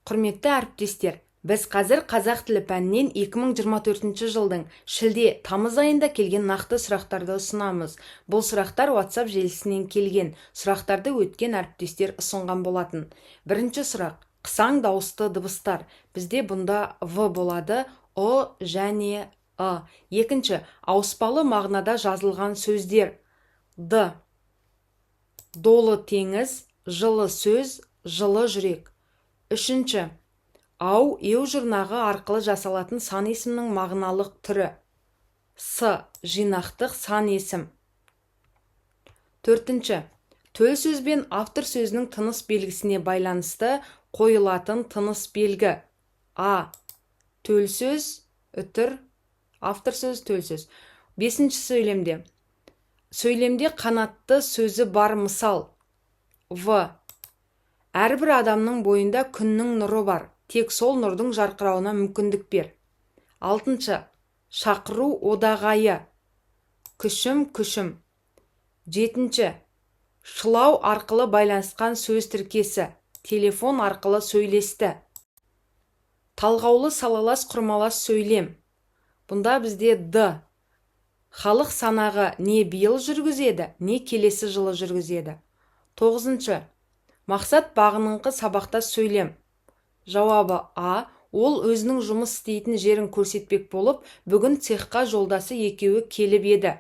Құрметті әріптестер, біз қазір қазақ тілі пәнінен 2024 жылдың шілде-тамыз айында келген нақты сұрақтарды ұсынамыз. Бұл сұрақтар WhatsApp желісінен келген. Сұрақтарды өткен әріптестер ұсынған болатын. Бірінші сұрақ. Қысаң дауысты дыбыстар. Бізде бұнда В болады, Ұ және Ы. Екінші, ауыспалы мағынада жазылған сөздер. Д. Долы теңіз, жылы сөз, жылы жүрек. Үшінші, ау, еу жұрнағы арқылы жасалатын сан есімнің мағыналық түрі. С. Жинақтық сан есім. Төртінші, төл сөз бен автор сөзінің тыныс белгісіне байланысты қойылатын тыныс белгі. А. Төл сөз, үтір, автор сөз, төл сөз. Бесінші сөйлемде. Сөйлемде қанатты сөзі бар мысал. В. Әрбір адамның бойында күннің нұры бар, тек сол нұрдың жарқырауына мүмкіндік бер. Алтыншы, шақыру одағайы. Күшім, күшім. Жетінші, шылау арқылы байланысқан сөз тіркесі. Телефон арқылы сөйлесті. Талғаулы салалас құрмалас сөйлем. Бұнда бізде Д. Халық санағы не биыл жүргізеді, не келесі жылы жүргізеді. Тоғызыншы, мақсат бағыныңқы сабақтас сөйлем. Жауабы А. Ол өзінің жұмыс істейтін жерін көрсетпек болып, бүгін цехқа жолдасы екеуі келіп еді.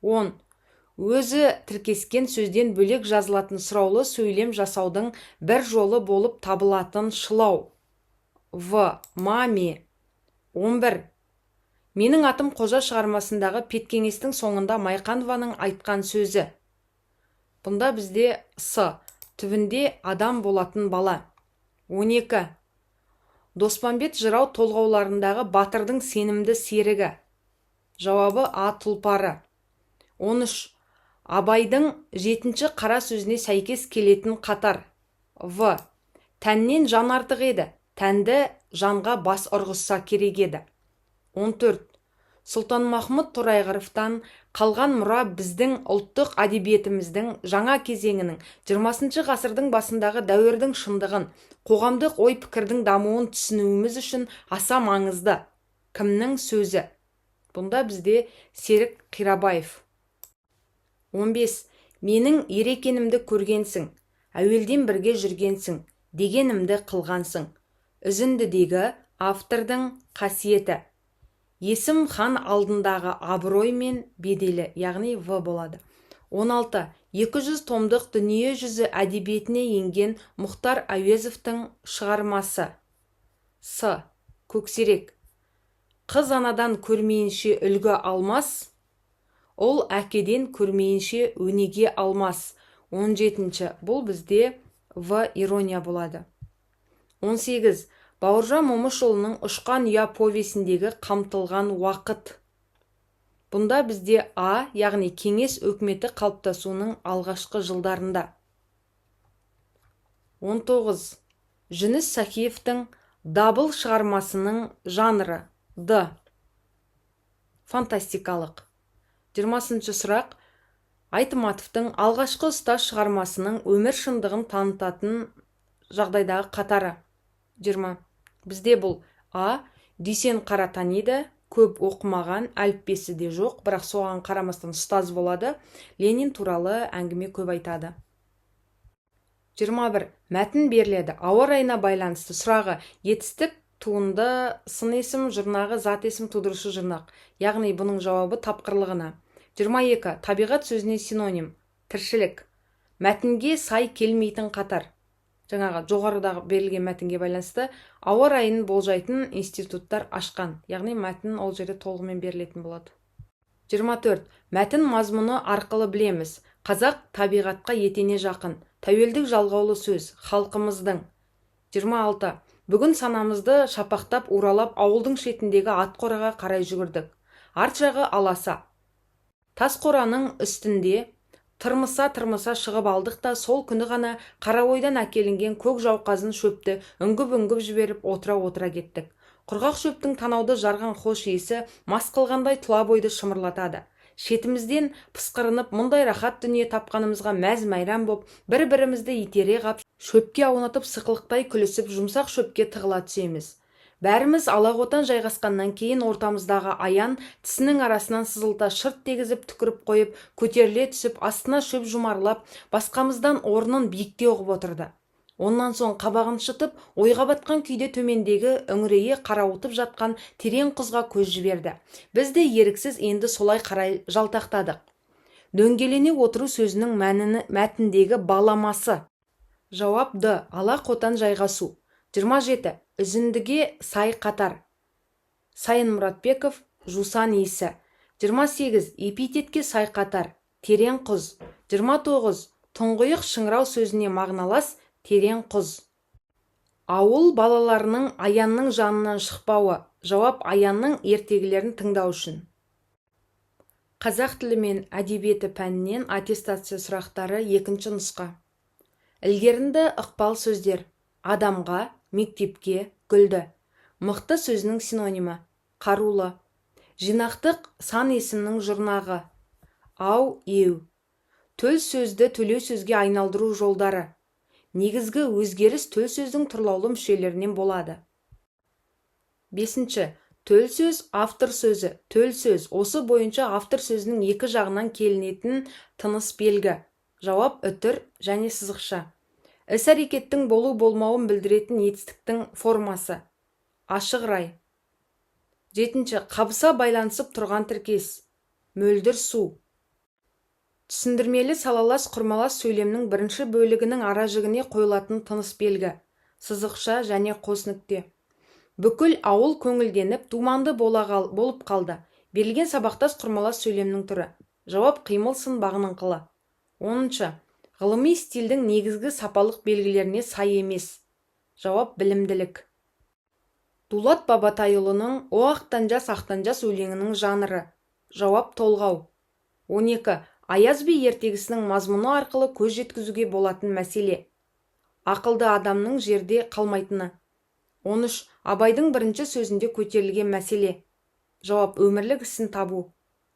10. Өзі тіркескен сөзден бөлек жазылатын сұраулы сөйлем жасаудың бір жолы болып табылатын шылау. В. Маме. 11. Менің атым Қожа шығармасындағы педкеңестің соңында Майқанованың айтқан сөзі. Бұнда бізде С. Түбінде адам болатын бала. 12. Доспамбет жырау толғауларындағы батырдың сенімді серігі. Жауабы А. Тұлпары. 13. Абайдың жетінші қара сөзіне сәйкес келетін қатар. В. Тәннен жан артық еді, тәнді жанға бас ұрғызса керек еді. 14. Сұлтанмахмұт Торайғыровтан қалған мұра біздің ұлттық әдебиетіміздің жаңа кезеңінің, 20 ғасырдың басындағы дәуірдің шындығын, қоғамдық ой-пікірдің дамуын түсінуіміз үшін аса маңызды. Кімнің сөзі? Бұнда бізде Серік Қирабаев. 15. Менің ер екенімді көргенсің, әуелден бірге жүргенсің, дегенімді қылғансың. Үзіндідегі автордың қасиеті. Есім хан алдындағы абырой мен беделі, яғни В болады. 16. 200 томдық дүние жүзі әдебиетіне енген Мұхтар Әуезовтің шығармасы. С. Көксерек. Қыз анадан көрмейінше үлгі алмас, ұл әкеден көрмейінше өнеге алмас. 17. Бұл бізде В. Ирония болады. 18. Бауыржан Момышұлының «Ұшқан ұя» повесіндегі қамтылған уақыт. Бұнда бізде А, яғни кеңес өкіметі қалыптасуының алғашқы жылдарында. 19. Жүніс Сахиевтің «Дабыл» шығармасының жанры. Д. Фантастикалық. 20 сұрақ. Айтматовтың «Алғашқы ұстаз» шығармасының өмір шындығын танытатын жағдайдағы қатары. 20. Бізде бұл А. Дүйсен қара таниды, көп оқымаған, әліппесі де жоқ, бірақ соған қарамастан ұстаз болады. Ленин туралы әңгіме көп айтады. 21. Мәтін беріледі. Ауа райына байланысты сұрағы: етістік, туынды, сын есім, жұрнағы, зат есім, тудырушы жұрнақ. Яғни бұның жауабы тапқырлығына. 22. Табиғат сөзіне синоним. Тіршілік. Мәтінге сай келмейтін қатар. Жаңағы жоғарыдағы берілген мәтінге байланысты ауа райын болжайтын институттар ашқан, яғни мәтін ол жерде толығымен берілетін болады. 24. Мәтін мазмұны арқылы білеміз: қазақ табиғатқа етене жақын, тәуелдік жалғаулы сөз, халқымыздың. 26. Бүгін санамызды шапақтап уралап, ауылдың шетіндегі ат қораға қарай жүгірдік. Арт жағы аласа тас қораның үстінде тырмыса-тырмыса шығып алдық та, сол күні ғана Қараойдан әкелінген көк жауқазын шөпті үңгіп-үңгіп жіберіп, отыра-отыра кеттік. Құрғақ шөптің танауды жарған хош иісі мас қылғандай тұла бойды шымырлатады. Шетімізден пысқырынып, мұндай рахат дүние тапқанымызға мәз-мәйрам боп, бір-бірімізді итере қап, шөпке аунатып сықылықтай күлісіп, жұмсақ шөпке тығыла түсеміз. Бәріміз алақотан жайғасқаннан кейін ортамыздағы Аян тісінің арасынан сызылта шырт дегізіп түкіріп қойып, көтеріле түсіп, астына шөп жұмарлап, басқамыздан орнын биіктеу ғып отырды. Онан соң қабағын шытып, ойға батқан күйде төмендегі үңірейе қарауытып жатқан терең құзға көз жіберді. Біз де еріксіз енді солай қарай жалтақтадық. Дөңгелене отыру сөзінің мәнін мәтіндегі баламасы. Жауап: Д, ала қотан жайғасу. 27. Үзіндіге сай қатар. Сайын Мұратбеков, жусан иісі. 28. Эпитетке сай қатар. Терең құз. 29. Тұңғиық, шыңырау сөзіне мағыналас. Терең құз. Ауыл балаларының Аянның жанынан шықпауы. Жауап: Аянның ертегілерін тыңдау үшін. Қазақ тілі мен әдебиеті пәнінен аттестация сұрақтары, екінші нұсқа. Ілгерінді ықпал сөздер: адамға, мектепке, гүлді. Мықты сөзінің синонимі: қарулы. Жинақтық сан есімнің жұрнағы: ау, еу. Төл сөзді төлеу сөзге айналдыру жолдары. Негізгі өзгеріс төл сөздің тұрлаулы мүшелерінен болады. Бесінші. Төл сөз, автор сөзі. Төл сөз осы бойынша автор сөзінің екі жағынан келінетін тыныс белгі. Жауап: үтір және сызықша. Іс-әрекеттің болу-болмауын білдіретін етістіктің формасы: ашық рай. Жетінші. Қабыса байланысып тұрған тіркес: мөлдір су. Түсіндірмелі салалас құрмалас сөйлемнің бірінші бөлігінің аражігіне қойылатын тыныс белгі: сызықша және қос нүкте. Бүкіл ауыл көңілденіп, думанды болып қалды. Берілген сабақтас құрмалас сөйлемнің түрі. Жауап: қимыл сын бағыныңқылы. 10-шы. Ғылыми стильдің негізгі сапалық белгілеріне сай емес. Жауап: білімділік. Дулат Бабатайұлының «О ақтан жас, ақтан жас» өлеңінің жанры. Жауап: толғау. 12. Аяз би ертегісінің мазмұны арқылы көз жеткізуге болатын мәселе: ақылды адамның жерде қалмайтыны. 13. Абайдың бірінші сөзінде көтерілген мәселе. Жауап: өмірлік ісін табу.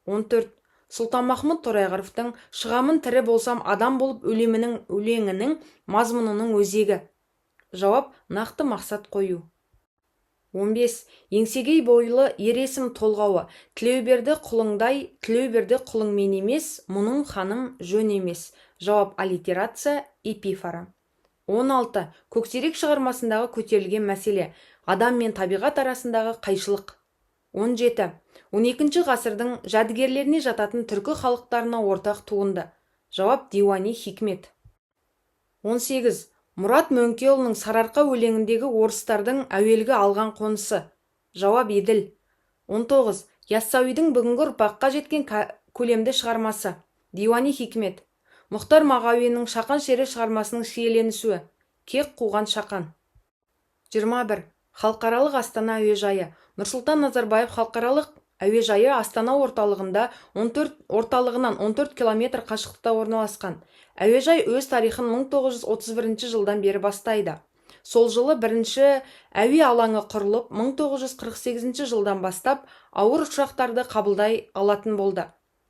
14. Сұлтанмахмұт Торайғыровтың «Шығамын тірі болсам адам болып» өлеңінің мазмұнының өзегі. Жауап: нақты мақсат қою. 15. Еңсегей бойлы ер есім толғауы. Тілеуберді құлыңдай, Тілеуберді құлыңмен емес, мұның, ханым, жөн емес. Жауап: аллитерация, эпифора. 16. Көксерек шығармасындағы көтерілген мәселе: адам мен табиғат арасындағы қайшылық. 17. 12-ші ғасырдың жәдігерлеріне жататын түркі халықтарына ортақ туынды. Жауап: Диуани хикмет. 18. Мұрат Мөңкеұлының «Сарыарқа» өлеңіндегі орыстардың әуелгі алған қонысы. Жауап: Еділ. 19. Яссауидің бүгінгі ұрпаққа жеткен көлемді шығармасы: Диуани хикмет. Мұхтар Мағауиннің «Шақан шері» шығармасының шиеленісуі: кек қуған Шақан. 21. Халықаралық Астана әуежайы. Нұрсұлтан Назарбаев халықаралық әуежайы Астана орталығында 14 орталығынан 14 километр қашықтықта орналасқан. Әуежай өз тарихын 1931 жылдан бері бастайды. Сол жылы бірінші әуе алаңы құрылып, 1948 жылдан бастап ауыр ұшақтарды қабылдай алатын болды.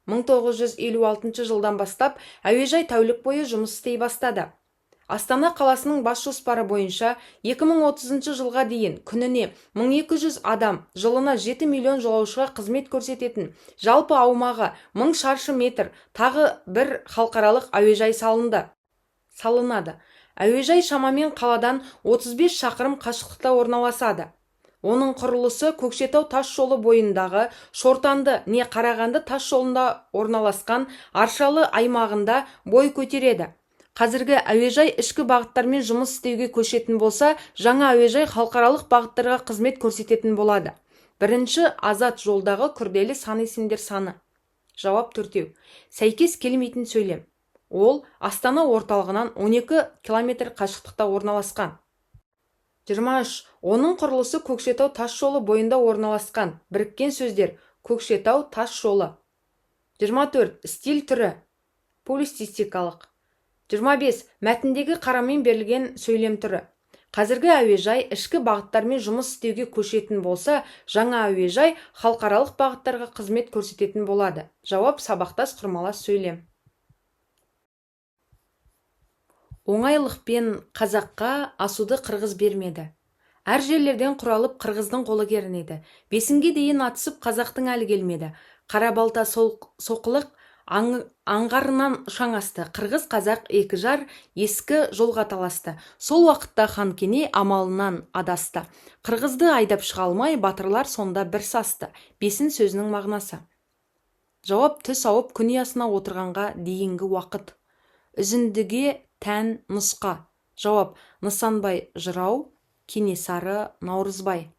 1956 жылдан бастап әуежай тәулік бойы жұмыс істей бастады. Астана қаласының бас жоспары бойынша 2030 жылға дейін күніне 1200 адам, жылына 7 миллион жолаушыға қызмет көрсететін жалпы аумағы 1000 шаршы метр тағы бір халықаралық әуежай салынды салынады. Әуежай шамамен қаладан 35 шақырым қашықтықта орналасады. Оның құрылысы Көкшетау тас жолы бойындағы Шортанды не Қарағанды тас жолында орналасқан Аршалы аймағында бой көтереді. Қазіргі әуежай ішкі бағыттармен жұмыс істеуге көшетін болса, жаңа әуежай халықаралық бағыттарға қызмет көрсететін болады. Бірінші азат жолдағы күрделі сан есімдер саны. Жауап: төртеу. Сәйкес келмейтін сөйлем: Ол Астана орталығынан 12 километр қашықтықта орналасқан. 23. Оның құрылысы Көкшетау тас жолы бойында орналасқан. Біріккен сөздер: Көкшетау тас жолы. 24. Стиль түрі: публицистикалық. 25. Мәтіндегі қарамен берілген сөйлем түрі: Қазіргі әуежай ішкі бағыттармен жұмыс істеуге көшетін болса, жаңа әуежай халықаралық бағыттарға қызмет көрсететін болады. Жауап: сабақтас құрмалас сөйлем. Оңайлықпен қазаққа асуды қырғыз бермеді. Әр жерлерден құралып қырғыздың қолы кернеді. Бесінге дейін атысып қазақтың әлі келмеді. Қара балта соқылық аңғарынан шаң асты. Қырғыз қазақ екі жар ескі жолға таласты. Сол уақытта хан Кене амалынан адасты. Қырғызды айдап шыға алмай батырлар сонда бір састы. Бесін сөзінің мағынасы. Жауап: түс ауып күн ұясына отырғанға дейінгі уақыт. Үзіндіге тән нұсқа. Жауап: Нысанбай жырау, Кенесары Наурызбай.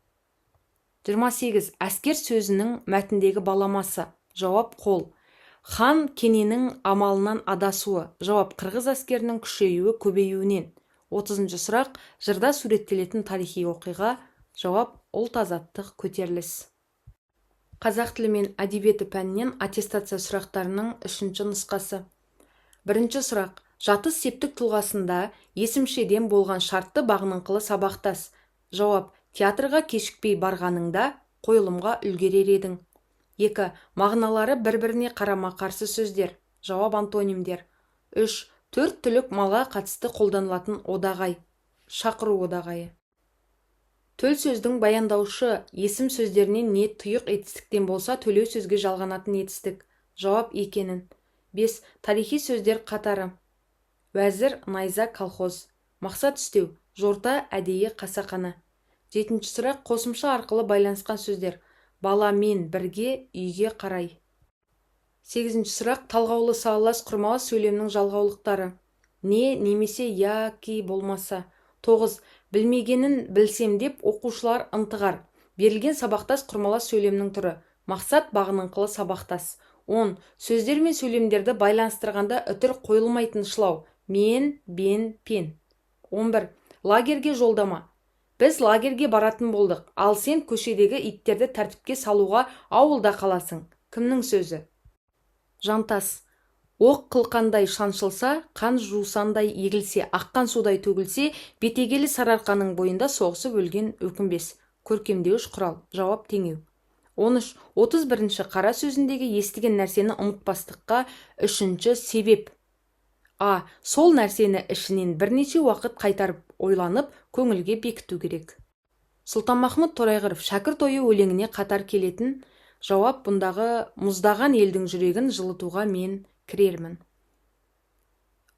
28. Әскер сөзінің мәтіндегі баламасы. Жауап: қол. Хан Кененің амалынан адасуы. Жауап: қырғыз әскерінің күшеюі, көбеюінен. 30 сұрақ. Жырда суреттелетін тарихи оқиға. Жауап: ұлт азаттық көтеріліс. Қазақ тілі мен әдебиеті пәнінен аттестация сұрақтарының 3-ші нұсқасы. Бірінші сұрақ. Жатыс септік тұлғасында есімшеден болған шартты бағыныңқылы сабақтас. Жауап: театрға кешікпей барғаныңда қойылымға үлгерер едің. 2. Мағыналары бір-біріне қарама-қарсы сөздер. Жауап: антонимдер. 3. Төрт түлік малға қатысты қолданылатын одағай. Шақыру одағайы. Төл сөздің баяндаушы есім сөздерінен не тұйық етістіктен болса, төлеу сөзге жалғанатын етістік. Жауап: екенін. 5. Тарихи сөздер қатары. Уәзір, найза, колхоз. Мақсат үстеу, жорта, әдейі, қасақана. 7 сұрақ. Қосымша арқылы байланысқан сөздер. Баламен бірге, үйге қарай. 8 сұрақ. Талғаулы салалас құрмалас сөйлемнің жалғаулықтары. Не, немесе, яки, болмаса. 9. Білмегенін білсем деп оқушылар ынтығар. Берілген сабақтас құрмалас сөйлемнің түрі. Мақсат бағыныңқылы сабақтас. 10. Сөздер мен сөйлемдерді байланыстырғанда үтір қойылмайтын шылау. Мен, бен, пен. 11. Лагерге жолдама. Біз лагерге баратын болдық, ал сен көшедегі иттерді тәртіпке салуға ауылда қаласың. Кімнің сөзі? Жантас. Оқ қылқандай шаншылса, қан жусандай егілсе, аққан судай төгілсе, бетегелі Сарыарқаның бойында соғысып өлген өкінбес. Көркемдеуіш құрал. Жауап: теңеу. 13. 31-ші қара сөзіндегі естіген нәрсені ұмытпастыққа 3-ші себеп. А. Сол нәрсені ішінен бірнеше уақыт қайтарып ойланып, көңілге бекіту керек. Сұлтанмахмұт Торайғыров Шәкір тойы өлеңіне қатар келетін. Жауап: бұндағы мұздаған елдің жүрегін жылытуға мен кірермін.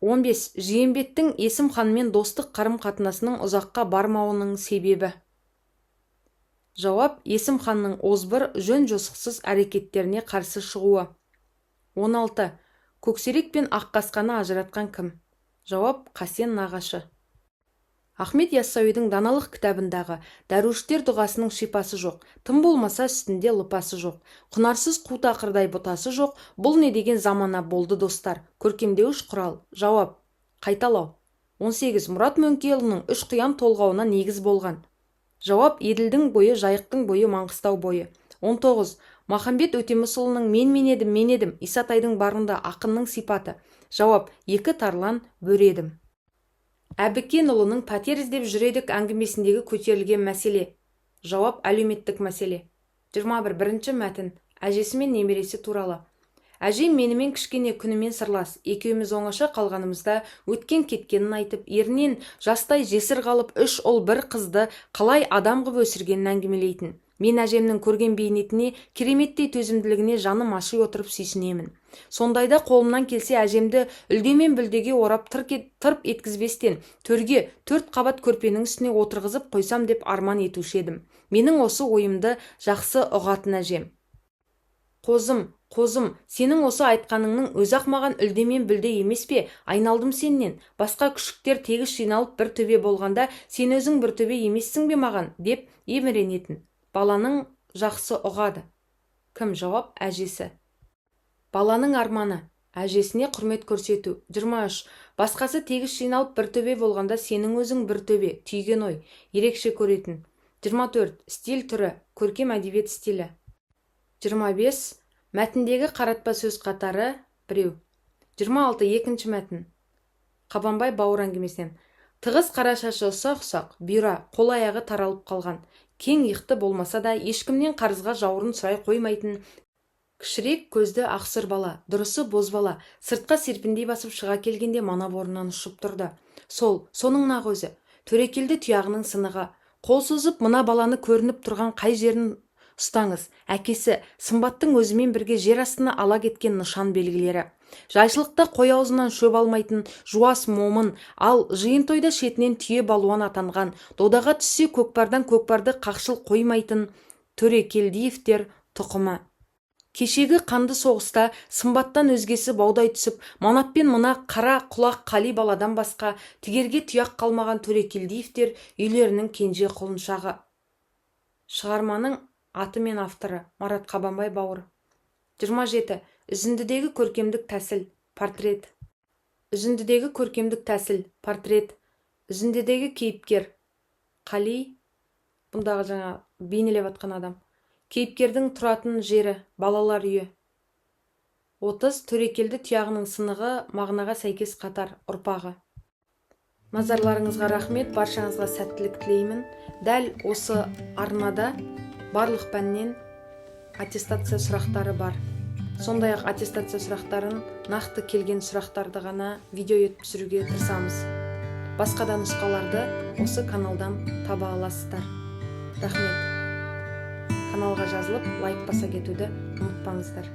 15. Жиембеттің Есім ханмен достық қарым-қатынасының ұзаққа бармауының себебі. Жауап: Есім ханның озбыр, жөн-жосықсыз әрекеттеріне қарсы шығуы. 16. Көксерек пен Аққасқаны ажыратқан кім? Жауап: Қасен нағашы. Ахмет Яссауидің даналық кітабындағы дәруіштер дұғасының шипасы жоқ, тым болмаса үстінде лыпасы жоқ, құнарсыз қу тақырдай бұтасы жоқ, бұл не деген замана болды достар? Көркемдеуіш құрал. Жауап: қайталау. 18. Мұрат Мөңкеұлының Үш құян толғауына негіз болған. Жауап: Еділдің бойы, Жайықтың бойы, Маңғыстау бойы. 19. Махамбет Өтемісұлының Мен мен едім, мен едім, Исатайдың барында ақынның сипаты. Жауап: Екі тарлан бөрі едім. Әбікенұлының пәтер іздеп жүр едік әңгімесіндегі көтерілген мәселе. Жауап: әлеуметтік мәселе. 21. Бірінші мәтін. Әжесі мен немересі туралы. Әжем менімен кішкене күнімен сырлас. Екеуміз оңаша қалғанымызда өткен кеткенін айтып, ерінен жастай жесір қалып, 3 ұл 1 қызды қалай адам қып өсіргенін әңгімелейтін. Мен әжемнің көрген бейнетіне, кереметтей төзімділігіне жаным аши отырып сүйсінемін. Сондайда қолымнан келсе әжемді үлдемен бүлдеге орап тырп еткізбестен төрге 4 қабат көрпенің үстіне отырғызып қойсам деп арман етуші едім. Менің осы ойымды жақсы ұғатын әжем. Қозым, қозым, сенің осы айтқаныңның өзі-ақ маған үлдемен бүлде емес пе? Айналдым сенен. Басқа күшіктер тегіс жиналып бір төбе болғанда, сен өзің бір төбе емессің бе маған? Деп еміренетін. Баланың жақсы ұғады. Кім? Жауап: әжесі. Баланың арманы. Әжесіне құрмет көрсету. 23. Басқасы тегіс жиналып бір төбе болғанда, сенің өзің бір төбе, түйген ой, ерекше көретін. 24. Стиль түрі, көркем әдебиет стилі. 25. Мәтіндегі қаратпа сөз қатары 1. 26. Екінші мәтін. Қабанбай бауыр әңгімесінен. Тығыз қара шашы ұсақ-ұсақ, бұйра, қол-аяғы таралып қалған. Кең иықты болмаса да, ешкімнен қарызға жауырын сұрай қоймайтын кішірек көзді ақсұр бала, дұрысы бозбала, сыртқа серпіндей басып шыға келгенде Манап орнынан ұшып тұрды. Сол, соның нақ өзі. Төрекелді тұяғының сынығы. Қол созып, мына баланы көрініп тұрған қай жерін ұстаңыз, әкесі Сымбаттың өзімен бірге жер астына ала кеткен нышан белгілері. Жайшылықта қой аузынан шөп алмайтын жуас момын, ал жиын тойда шетінен түйе балуан атанған, додаға түссе көкпардан көкпарды қақшыл қоймайтын Төрекелдиевтер тұқымы. Кешегі қанды соғыста Сымбаттан өзгесі баудай түсіп, Манаппен мына қара құлақ Қали баладан басқа тігерге тұяқ қалмаған Төрекелдиевтер үйлерінің кенже құлыншағы. Шығарманың аты мен авторы: Марат Қабанбай «Бауыр». 27. Үзіндідегі көркемдік тәсіл: портрет. Үзіндідегі көркемдік тәсіл: портрет. Үзіндідегі кейіпкер: Қали, бұндағы жаңа бейнелеп жатқан адам. Кейіпкердің тұратын жері: балалар үйі. 30. Төрекелді тұяғының сынығы, мағынаға сәйкес қатар: ұрпағы. Назарларыңызға рахмет, баршаңызға сәттілік тілеймін. Дәл осы арнада барлық пәннен аттестация сұрақтары бар. Сондай ақ аттестация сұрақтарын, нақты келген сұрақтарды ғана видео етіп түсіруге тырысамыз. Басқа да нұсқаларды осы каналдан таба аласыздар. Рахмет. Каналға жазылып, лайк баса кетуді ұмытпаңыздар.